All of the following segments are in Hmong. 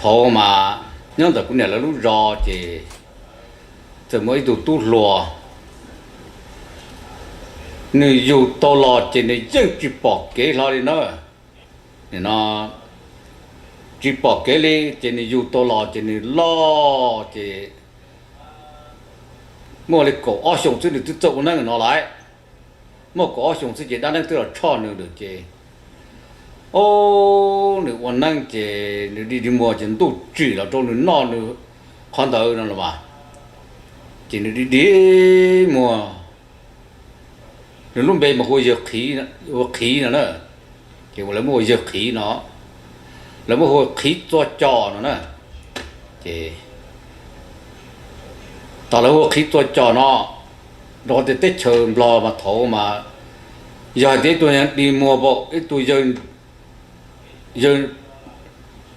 Thaum mas nyob ntawm kuv niam lawv lub zos ces txawm muaj ib tug tub hluas, nws yug tau los ces nws yeej tsis pom kev hlo li na. Nim no tsis pom kev li ces nws yug tau los ces nws loj ces muaj li kaum ob xyoos xwb nws twb txawj ua neeb no lawm. Muaj kaum ob xyoos xwb ces dab neeb twb los tshoj nws lawm ces, o, nws ua neeb ces nws dig dig muag ces ntuj tsim los rau nws noj nws qhov ntawd no los mas, ces nws dig dig muag, nws lub npe mas hu ua Qhiv no na, ces lawv muab hu ua Yawg Qhiv no, lawv muab hu ua Qhiv Txua Cos no na. Ces thaum lawv hu ua Qhiv Txua Cos no, rau qhov tias teb chaws Nplog mas thaum mas yog hais tias ib tug dig muag pom ib tug yawg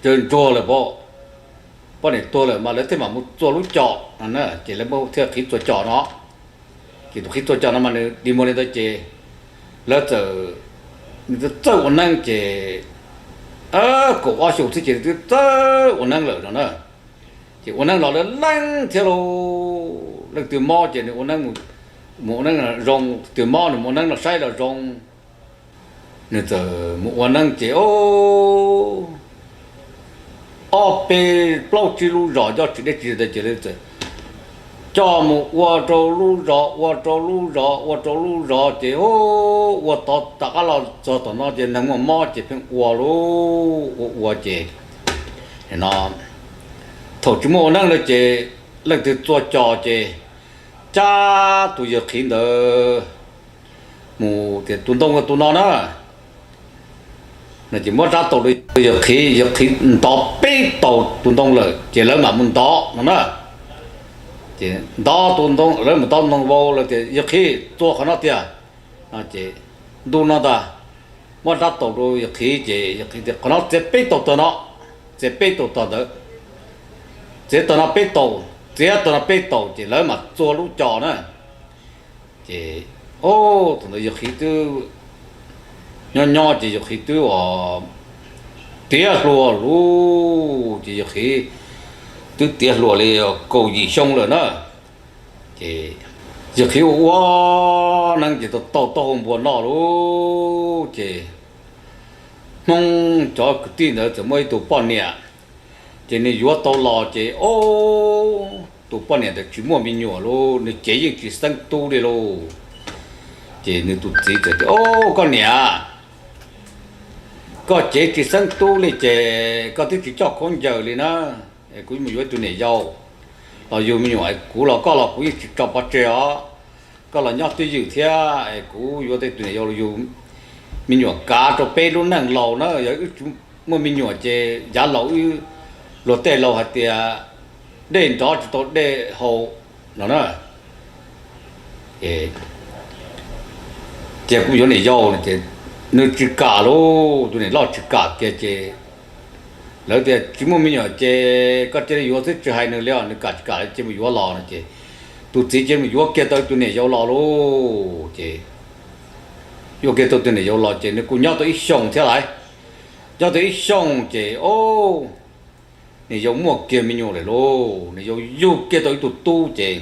ntsuag lawm pom, poj niam tuag lawm mas lawv thiaj mam mus txua lub cos no na, ces lawv muab thiaj Qhiv Txua Cos no. Ces tus Qhiv Txua Cos no mas nws dig muag li ntawd ces lawv txawm, nws twb txawj ua neeb ces kaum ob xyoos xwb ces nws twb txawj ua neeb lawm no na. Ces ua neeb los lawv leej thiab lauj, leej twg mob ces nws ua neeb, mus ua neeb zoo, twg mob nws mus ua neeb los saib los zoo. Nws txawm mus ua neeb ces, o, ob peb plaub tsib lub zos nyob tsis deb tsis ze ces lawv txawm coj mus ua rau lub zos, ua rau lub zos, ua rau lub zos ces, o, ua tod tom qab los txog tom no ces neeg muaj mob ces pheej ua lauj, ua ua ces no, thaum tsis muaj ua neeb lawm ces leej twg txua cos ces cab tus Yawg Qhiv ntawd mus tias tus ntoo tus no na, no ces muab rab taus rau Yawg Qhiv, Yawg Qhiv ntov peb taus tus ntoo lawm ces lawv mam mus ntov no na. Ces ntov tus ntoo, lawv mus ntov ntoo vau lawm tias Yawg Qhiv txua qhov no tiag, no ces ntu no ntag, muab rab taus rau Yawg Qhiv ces Yawg Qhiv tias qhov no txiav peb taus tog no, txiav peb taus tog ntawd, txiav tog no peb taus, txiav tog no peb taus ces lawv mam txua lub cos na. Ces, o, thaum ntawd Yawg Qhiv twb nyob nyob ces Yawg Qhiv twb tiav hluas lauj, ces Yawg Qhiv twb tiav hluas li kaum yim xyoo lawm na. Ces Yawg Qhiv ua ua neeb ces tau taub hau npua noj lauj, ces Hmoob cov kwv tij ntawd txawm muaj ib tug poj niam, ces nws yuav tau los ces, o, tus poj niam ntawd tsis muaj me nyuam lauj, nws cev yeej tsis xeeb tub li lauj. Ces nws tus txiv txawm tias, o, koj niam, koj cev tsis xeeb tub li ces koj twb tsis coj khaub ncaws li na. Kuv mus yuav tus niam yau los yug me nyuam, kuv los koj los kuv yeej tsis tso pov tseg os. Koj los nyob twj ywm thiab, kuv yuav tau tus niam yau los yug me nyuam kav rau peb lub neej laus na. Yog wb tsis muaj me nyuam ces yav laus wb, luag tej laus hais tias dej nrov tsis tau dej haus no na. Ces kuv yuav niam yau no ces nws tsis kam lauj, tus niam loj tsis kam kiag ces lawv tias tsis muaj me nyuam ces koj cia li yuav xwb tsis hais nws li os, nws kam tsis kam ces mus yuav los no ces tus txiv ces mus yuav kiag tau tus niam yau los lauj. Ces yuav kiag tau tus niam yau los ces nws kuj nyob tau ib xyoos thiab lawm. Nyob tau ib xyoos ces, o, niam yau muaj kiag me nyuam lawm lauj, niam yau yug kiag tau ib tug tub ces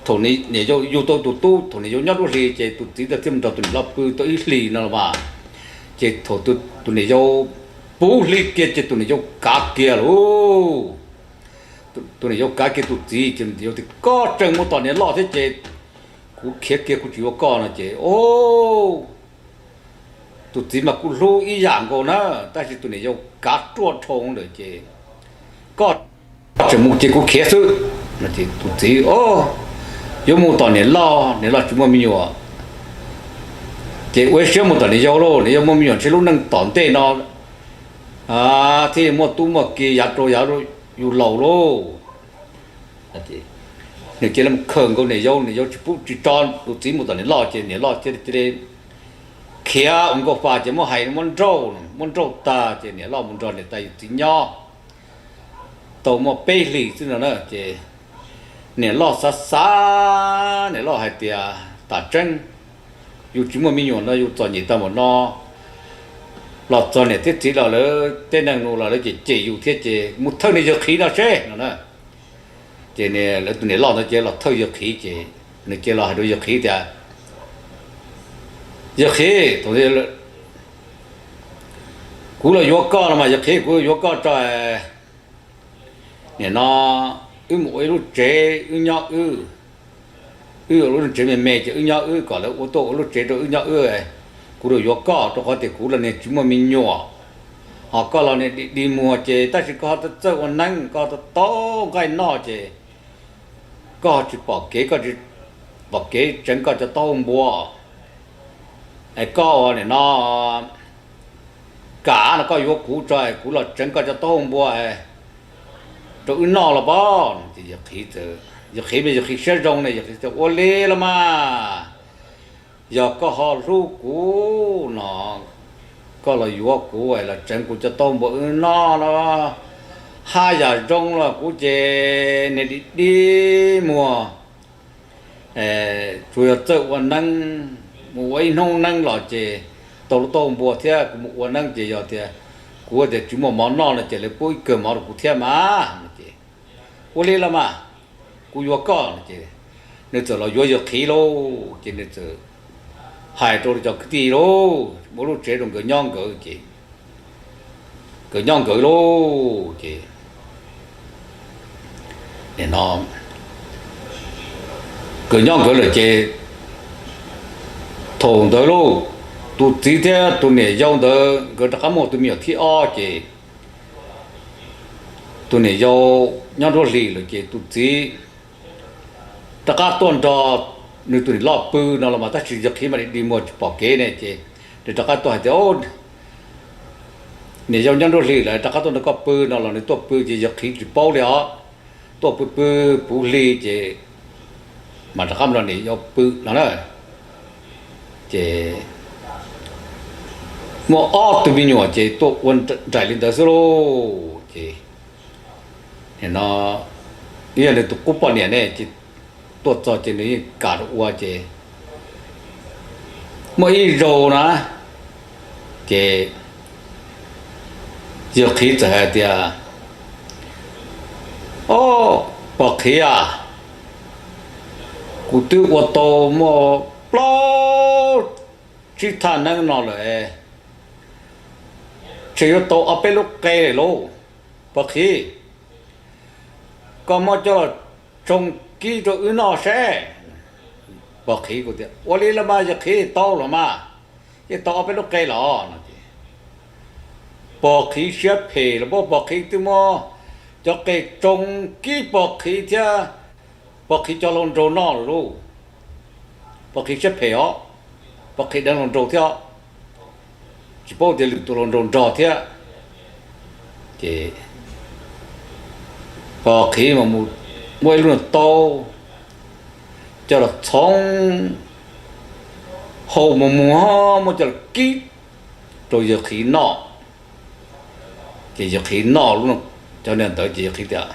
thaum niam yau yug tau tus tub, thaum niam yau nyob lub hli ces tus txiv thiaj mus nrog tus niam loj pw tau ib hlis no los mas, ces thaum tus niam yau puv hli kiag ces tus niam yau kav kiag lauj. Tus niam yau kav kiag tus txiv ces tus txiv tias koj tseem mus tom niam loj thiab ces kuv khiav kiag kuv tsis yuav koj no ces, o, tus txiv mas kuj hlub ib yam nkaus na, tab sis tus niam yau kav ruaj dhau lawm ces koj tseem mus ces kuv khiav xwb. Tus txiv, o, yuav mus tom niam loj, niam loj tsis muaj me nyuam, ces ua siab mus tom niam yau lauj, niam yau muaj me nyuam ntshe lub neej tom ntej no thiaj muaj tub muaj ki yav rau yav yus laus lauj. Nws cia li mus khawm nkaus niam yau, niam yau tsis pub tsis tso tus txiv mus tom niam loj ces niam loj cia li khiav ua nkauj fa ces muab hais muab nrauj, muab nrauj tag ces niam loj mus nrog niam tais yawm txiv nyob tau muaj peb hlis xwb no na ces niam loj xav xav, niam loj hais tias tam tseeb yus tsis muaj me nyuam no yus txom nyem tag npaum no, los txog niam thiab txiv los lawv tej neeg nus los lawv cem cem yus thiab ces mus thawj niag Yawg Qhiv no seb no na. Ces lawv tus niam loj ntawd ces los thawj Yawg Qhiv ces nws cia los hais rau Yawg Qhiv tias, Yawg Qhiv, kuv los yuav koj no mas Yawg Qhiv, kuv yuav koj tso. Nim no wb mus ua ib lub tsev wb nyob wb, wb ua lub tsev me me ces wb nyob wb, kom lawv ua tuaj ua lub tsev rau wb nyob wb. Kuv los yuav koj rau qhov tias kuv los niag tsis muaj me nyuam, ho koj los niag dig dig muag ces tab sis koj ho txawj ua neeb, koj ho tau nqaij noj ces koj ho tsis pom kev, koj tsis pom kev tseev koj cov taub hau npua. Es koj ua nim no kam no koj yuav kuv tso, kuv los tseev koj cov taub hau npua rau wb noj los pob. Yawg Qhiv, Yawg Qhiv mas Yawg Qhiv siab zoo ne, Yawg Qhiv tias, Ua li los mas, yog koj ho hlub kuv no, koj los yuav kuv los tseev kuv cov taub hau npua wb noj los haj yam zoo los kuv ces niag dig dig muag, tsuas yog txawj ua neeb, mus ua ib hnub neeb los ces tau lub taub hau npua thiab, kuv mus ua neeb ces yog tias kuv tias tsis muaj mov noj no ces lawv pub ib kawm mov rau kuv thiab mas. Ua li los mas, kuv yuav koj no ces nws txawm los yuav Yawg Qhiv lauj. Ces nws txawm hais rau cov kwv tij lauj, muab lub tsev rau nkawd nyob nkawd ces nkawd nyob nkawd lauj. Ces no nkawd nyob nkawd lawm ces thaum ntawd lauj, tus txiv thiab tus niam yau ntawd nkawd rov qab muaj tus me nyuam thib ob ces tus niam yau nyob nruab hlis lawm ces tus txiv rov qab tuaj nrog nws tus niam loj pw no los mas tab sis Yawg Qhiv mas dig dig muag tsis pom kev ne ces nws rov qab tuaj hais tias, Niam yau nyob nruab hlis lawm, rov qab tuaj nrog koj pw no los nws tuaj pw ces Yawg Qhiv tsis paub li os. Tuaj pw pw puv hli ces mas rov qab nrog niam yau pw no na. Ces muaj ob tug me nyuam ces tuaj ua nraim li ntawd xwb lauj. Ces no yog nws tus qub poj niam ne ces tuaj txog ces nws yeej kam rau ua ces muaj ib zaug na ces Yawg Qhiv txawm hais tias, Ob, Pog Qhiv a, kuv twb ua tau muaj plaub tsib thaj neeb no lawm, tsam yuav tau ob peb lub qe lawm lauj. Pog Qhiv, koj muab coj los tsoo kib rau wb noj seb. Pog Qhiv kuj tias, Ua li los mas Yawg Qhiv, tau los mas, yeej tau ob peb lub qe los no ces Pog Qhiv siab phem los, Pog Qhiv twb muab cov qe tsoo kib Pog Qhiv thiab Pog Qhiv cov hluas nraug noj lawm lauj. Pog Qhiv siab phem os, Pog Qhiv deev hluas nraug thiab os, tsis paub tias lwm tus hluas nraug nrog thiab. Ces Pog Qhiv mas mus muab ib lub taub coj los txhoov hau mus muag, muab coj los kib rau Yawg Qhiv noj. Ces Yawg Qhiv noj lub, cov niag ntawd ces Yawg Qhiv tias,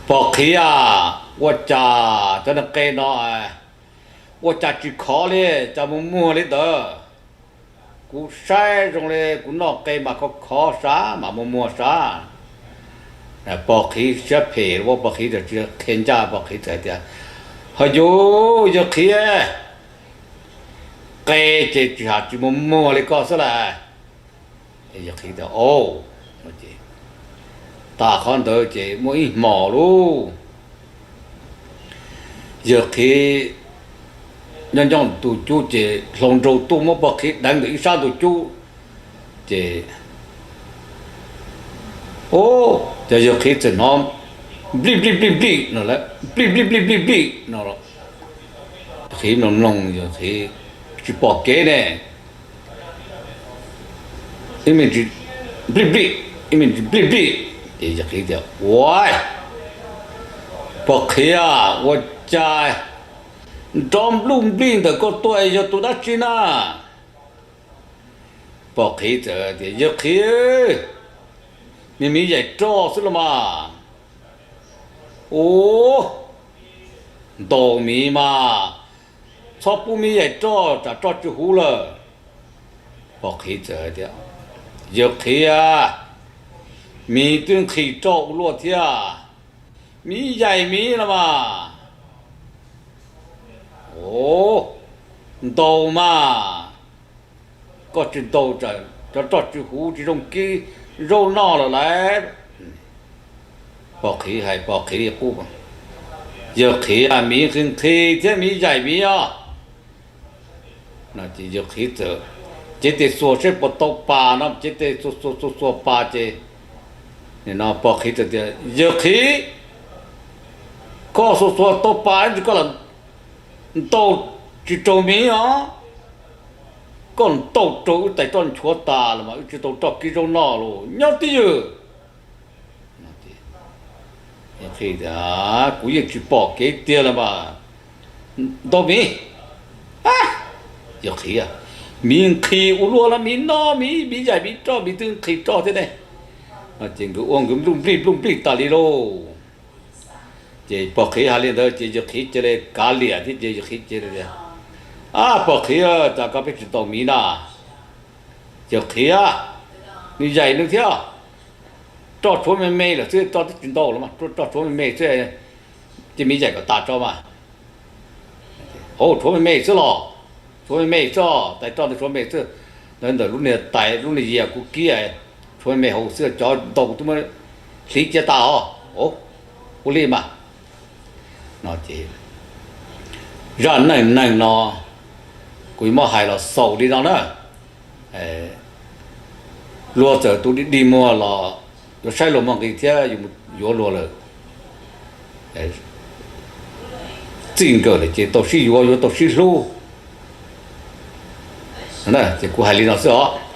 Pog Qhiv a, ua cas cov niag qe no ua cas tsis khov li, cas mus muag li ntawd? Kuv saib zoo li kuv noj qe mas khov khov sav mas mus muag sav. Pog Qhiv siab phem ua Pog Qhiv tsis qhia ncaj, Pog Qhiv txawm hais tias, Ho yus, Yawg Qhiv, qe ces tsis has tsis mus muag li koj xwb las. Yawg Qhiv tias, Au. Ces tas qhov ntawd ces muaj ib hmos lauj, Yawg Qhiv nyob nyob tus cub ces hluas nraug tuaj muab Pog Qhiv deev ntawm ib sab ntug cub. Ces, o, ces Yawg Qhiv txawm hnov nplij nplij nplij nplij no, nplij nplij nplij nplij nplij no. Qhiv mloog mloog, Yawg Qhiv tsis pom kev ne. Ib me ntsis nplij nplij, ib me ntsis nplij nplij. Ces Yawg Qhiv tias, Ua, Pog Qhiv, ua cas nrov npluj nplij ntawm koj tuaj yog tus dab tsi na? Pog Qhiv txawm tias, Yawg Qhiv, me miv yaim roj xwb los mas. Ua, ntaus miv mas txhob pub miv yaim roj, tsam roj tsis huv lawm. Pog Qhiv txawm tias, Yawg Qhiv, miv twb nqhis roj ua luaj thiab, miv yaim miv los mas. Os, ntaus mas, koj tsis ntaus cov roj tsis huv tsis zoo kib zaub noj lawm lauj. Pog Qhiv hais Pog Qhiv li qub, Yawg Qhiv, miv nqhis nqhis thiab miv yaim miv os. Yawg Qhiv txawm cev tes xuas seb puas tau pas no, cev tes xuas xuas xuas xuas pas ces Pog Qhiv txawm tias, Yawg Qhiv, koj xuas xuas tau pas ntsis koj lam ntaus tsis raug miv os. Koj ntaus raug wb tais roj nchuav tas los mas wb tsis tau roj kib zaub noj los nyob twj ywm. Qhiv tias, kuv yeej tsis pom kev tiag los mas, ntaus miv. Yawg Qhiv, miv nqhis ua luaj los miv noj miv, miv yaim miv roj, miv twb nqhis roj thiab ne. Ces nkawd ua nkawd nplooj nplij nplooj nplij tas li lauj. Ces Pog Qhiv hais li ntawd ces Yawg Qhiv cia li kav liam thiab ces Yawg Qhiv cia li tias, Ab Pog Qhiv, cas koj pheej tsis ntaus miv na? Yawg Qhiv, nws yaim nws thiab, roj tshuav me me lawm xwb, roj twb tsis ntau los mas roj tshuav me me xwb, cia miv yaim kom tas tso mas. Hauv tshuav me me xwb los? Tshuav me me xwb, tais roj ntawd tshuav me xwb. Ntawd ntawm lub niag tais lub niag yias kuv kib, tshuav me me hauv xwb, cov ntau twb muab hliv cia tas os. Ua li mas. No ces zaj neej neeg no kuv yuav muab hais los xaus li no na. Luag txawm tus dig dig muag los yuav saib luag muaj nqis thiab yuav luag lawm. Txij nkawm lawm ces tau sib yuav, yuav tau sib hlub. Ces kuv hais li no xwb os.